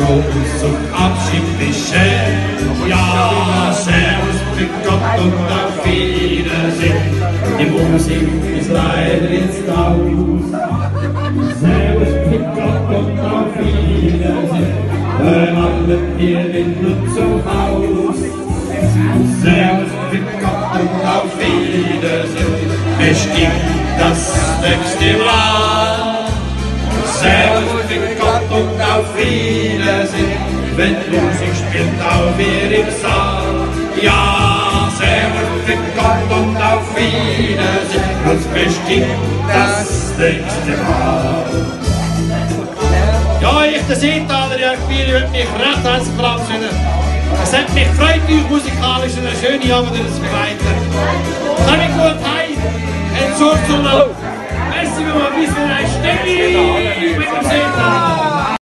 froh uns zum Abschied beschert. Ja, servus, für Gott und auf Wiedersehen. Die Musik ist leider jetzt aus. Servus, für Gott und auf Wiedersehen. Hören alle hier in zum Haus. Servus, für Gott und auf Wiedersehen. Bestimmt das nächste Mal. Servus, für Gott und auf Wiedersehen. Wenn Musik spielt, auch wir im Saal. Ja, servus, für Gott und auf Wiedersehen. Ganz bestimmt das nächste Mal. Ja, ich, der Seetaler, Jörg Bier, würde mich recht herzlich verabschieden. Es hat mich gefreut, euch musikalisch eine schöne Abend zu begleiten. Kommt gut heim, habt Sorge zu. Merci, wenn wir ein bisschen eine Stimme mit dem Seetaler.